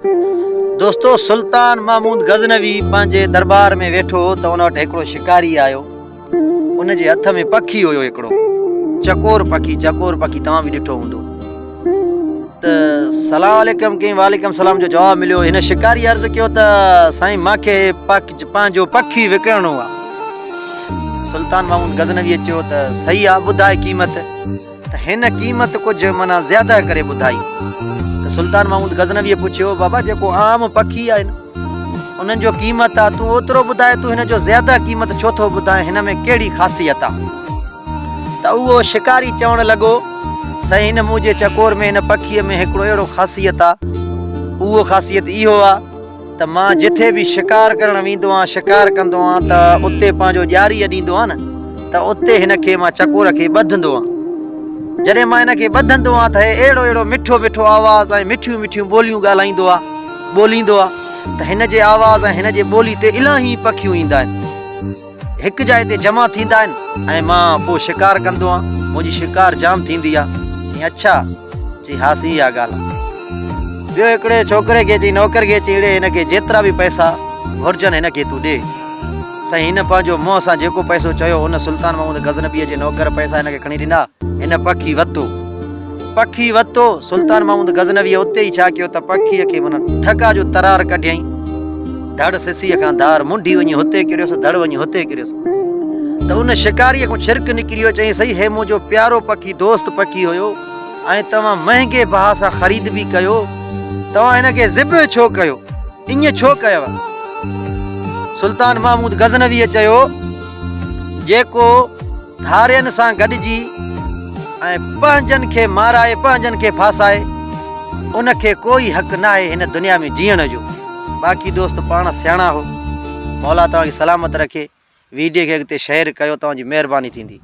دوستو سلطان محمود غزنوي پنهنجي درٻار ۾ ويٺو هو ته ان وٽ هڪڙو شڪاري آيو. ان جي هٿ ۾ پکي هيو هڪڙو چڪور پکي، چڪور پکي توهان به ڏٺو هوندو. ته سلام عليڪم ڪيائين وعليڪم سلام جو جواب مليو. هن شڪاري عرض ڪيو ته سائين مان کي پنهنجو پکي وڪڻڻو آ. سلطان محمود غزنويء چيو ته صحيح آ ٻڌاء قيمت. ته هن قيمت ڪجهه معنيٰ زياده ڪري ٻڌائي ته سلطان محمود غزنويء پڇيو، بابا جيڪو عام پکي آهن، انهن جو قيمت آ، تون اوترو ٻڌاء، تون هن جو زياده قيمت ڇو ٿو ٻڌائين، هن ۾ ڪهڙي خاصيت آ؟ ته اهو شڪاري چوڻ لڳو، سائين هن منهنجي چڪور ۾ هن پکيء ۾ هڪڙو اهڙو خاصيت آ، اهو خاصيت اهو آ، ته مان جٿي به شڪار ڪرڻ ويندو آهيان، شڪار ڪندو آهيان ته اتي پنهنجو ڄاري اڏيندو آهيان نه ته اتي هن کي مان چڪور کي ٻڌندو آهيان. جڏهن مان هن کي ٻڌندو آهيان ته هي اهڙو اهڙو مٺو مٺو آواز ۽ مٺيون مٺيون ٻوليون ڳالهائيندو آهي، ٻوليندو آهي ته هن جي آواز ۽ هن جي ٻولي تي الاهي پکيون ايندا آهن. هڪ جاء تي جمع ٿيندا آهن ۽ مان پوء شڪار ڪندو آهيان، منهنجي شڪار جام ٿيندي آهي. چيائين اڇا! چيائين ها سائين اها ڳالهه آهي. ٻيو هڪڙي ڇوڪري کي چيائين نوڪر کي چيائين اڙي هن کي جيترا به پئسا گهرجن هن کي تون ڏي. سائين هن پنهنجو منهن سان جيڪو پئسو چيو ان سلطان محمود غزنويء جي نوڪر پئسا هن کي کڻي ڏنا. هن پکي وتو. پکي وتو، سلطان محمود غزنويء اتي ئي ڇا ڪيو ته پکيء کي معنيٰ ٺڪا جو ترار ڪڍيائين. ڌڙ سسيء کان ڌار، منڍي وڃي هتي ڪريس، ڌڙ وڃي هتي ڪريس. ته ان شڪاريء کان ڇرڪ نڪري ويو، چيائين، سائين هي منهنجو پيارو پکي، دوست پکي هيو ۽ توهان مهنگي بها سان خريد به ڪيو، توهان هن کي ذبح ڇو ڪيو؟ ائين ڇو ڪيو؟ سلطان محمود غزنويء چيو، جيڪو ڌارين سان گڏجي ۽ پنهنجن کي مارائي پنهنجن کي ڦاسائي ان کي ڪوئي حق ناهي هن دنيا ۾ جيئڻ جو. باقي دوست پاڻ سياڻا هو. مولا توهان کي سلامت رکي. ويڊيو کي اڳتي شيئر ڪيو توهان جي مهرباني ٿيندي.